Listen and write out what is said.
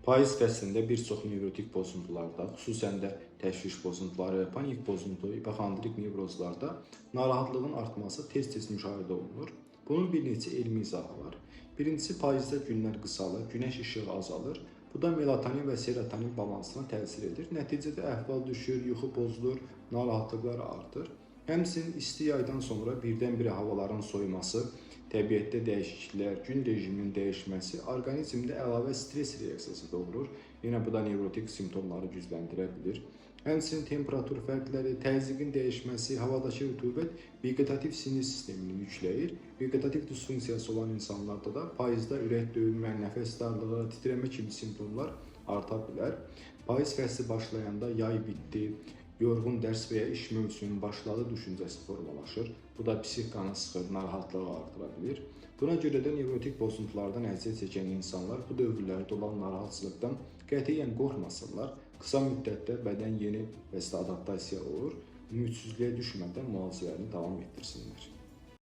Payız fəslində bir çox nevrotik pozuntularda, xüsusən də təşviş pozuntuları, panik pozuntu, ipoxondrik nevrozlarda narahatlığın artması tez-tez müşahidə olunur. Bunun bir neçə elmi izahı var. Birincisi, payızda günlər qısalır, günəş işığı azalır. Bu da melatonin və serotonin balansına təsir edir. Nəticədə əhval düşür, yuxu pozulur, narahatlıqlar artır. Həmçinin isti yaydan sonra birdən-birə havaların soyuması, təbiətdə dəyişikliklər, gün rejiminin dəyişməsi orqanizmdə əlavə stres reaksiyası doğurur. Yenə bu da nevrotik simptomları gücləndirə bilir. Həmçinin temperatur fərqləri, təzyiqin dəyişməsi, havadakı rütubət vegetativ sinir sistemini yükləyir. Vegetativ disfunksiyası olan insanlarda da payızda ürək döyünmə, nəfəs darlığı, titrəmə kimi simptomlar arta bilər. Payız fəsli başlayanda yay bitdi, yorğun dərs və ya iş mövsümü başladı düşüncəsi formalaşır. Bu da psixikanı sıxır, narahatlığı artıra bilir. Buna görə də nevrotik pozuntulardan əziyyət çəkən insanlar bu dövrlərdə olan narahatçılıqdan qətiyyən qorxmasınlar. Qısa müddətdə bədən yeni fəslə adaptasiya olur. Ümidsizliyə düşmədən müalicələrini davam etdirsinlər.